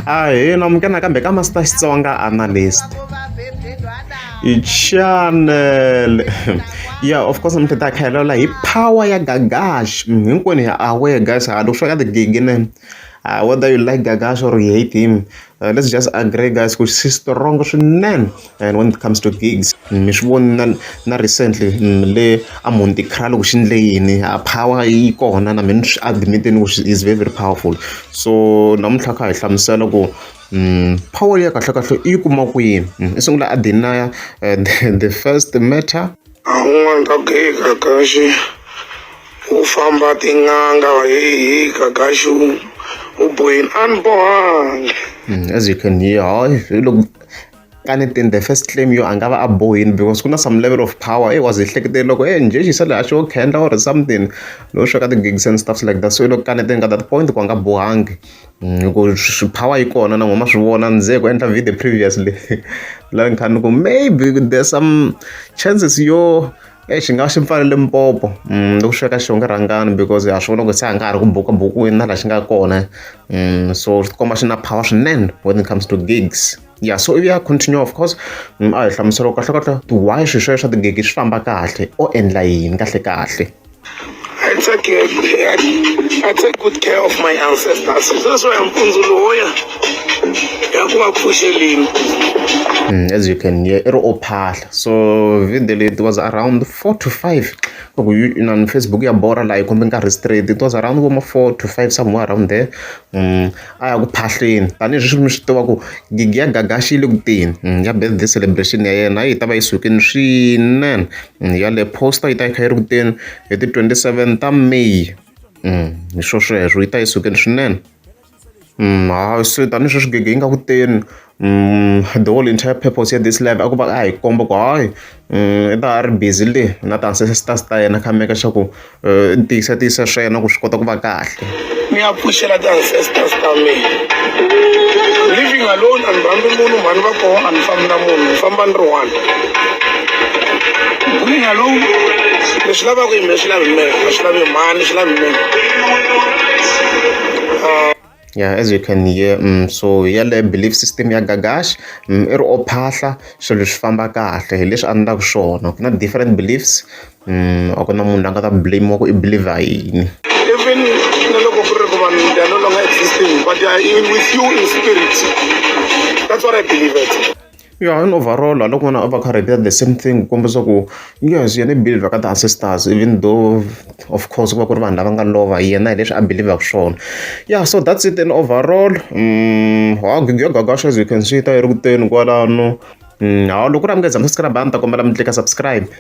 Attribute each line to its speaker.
Speaker 1: Ahee namukela nakambe ka Master Xitsonga Analyst i channel yeah of course namuntlha ta kha hi vulavula hi power ya Gagash hinkwenu hi aware guys ha loko swi fika ka tigigi ne whether you like Gagash or you hate him let's just agree guys ku xi strong swinene and when it comes to gigs mi swi voni na na recently le a Monte Carlo loko xi ndle yini a power yi kona na mina swi admit-ini ku is very very powerful so namuntlha kha hi hlamusela ku power ya kahle kahle i yi kuma kwini i sungula a deny the first matter.
Speaker 2: Un'wana ka Gagashi u famba tin'anga hehe Gagashi u bohini a ni bohangi.
Speaker 1: As you can hear hayi hi loko kaneteni the first claim yo a nga va a bohini because ku na some level of power e was hi hleketeni loko e njhe xisa leyi a xo khendla or something loko swi ka ti-gigs and stuff like that so i loko kaneteni ka that point ku a nga bohangi hi ku power yi kona na n'wina ma swi vona ndze ku endla video previously la ni kha ni ku maybe there's some chances yo e xi nga xi pfale Limpopo loko swi ya ka xonge rhangani because ha swi vona ku se a nga ha ri ku buka bukwini na laha xi nga kona so swi tikomba xi na power swinene when it comes to gigs yeah so ivi ya continue of course a hi hlamusela kahle kahle why swilo sweswo swa tigigi swi famba kahle o endla yini kahle kahle.
Speaker 2: I take good care of my ancestors. Sweswo ya mpundzu loya ya ku va pfuxeleni.
Speaker 1: As you can hear i ri o phahla so video leyi it was around 4 to 5 loko na Facebook ya bora laha yi kombe nkarhi straight it was around voma 4 to 5 somewhere around there a ya ku phahleni tanihileswi mi swi tiva ku gigi ya Gagashi yi le ku teni ya birthday celebration ya yena yi ta va yi sukile swinene yale poster yi ta yi kha yi ri ku teni hi ti 27 ta May hi swo sweswo yi ta yi sukile swinene hayi se tanihi sweswi gigi yi nga ku teni the whole entire purpose ya this live a ku va a hi komba ku hayi i ta a ri busy le na ti-ancestors ta yena kha make sure ku tiyisa tiyisa swa yena ku swi kota ku va kahle.
Speaker 2: Ni ya pfuxela ti-ancestors ta mina living alone a ni rhambi munhu mhani va koho a ni fambi na munhu ni famba ni ri one going alone leswi lavaka hi mina swi lavi mehe a swi lavi mhani swi lavi mehe.
Speaker 1: Yeah, as you can hear so yale belief system ya Gagash i ri o phahla swilo swi famba kahle hi leswi a endlaka swona ku na different beliefs a ku na munhu la nga ta blame ku i believe yini.
Speaker 2: Even na loko ku ri ku vanhu they are no longer existing but they are in with you in spirit that's what I believe it.
Speaker 1: Yeah, in overall loko n'wana a va kha repeat the same thing ku kombisa ku yes yena i believe ka ti-ancestors even though of course ku va ku ri vanhu lava nga lova yena hi leswi a believe-aka swona yeah so that's it in overall ha gigi ya Gagash as you can see ta yi ri ku teni kwalano ha loko ku ri a mi nge za mi subscribe a ni ta kombela mi tlika subscribe.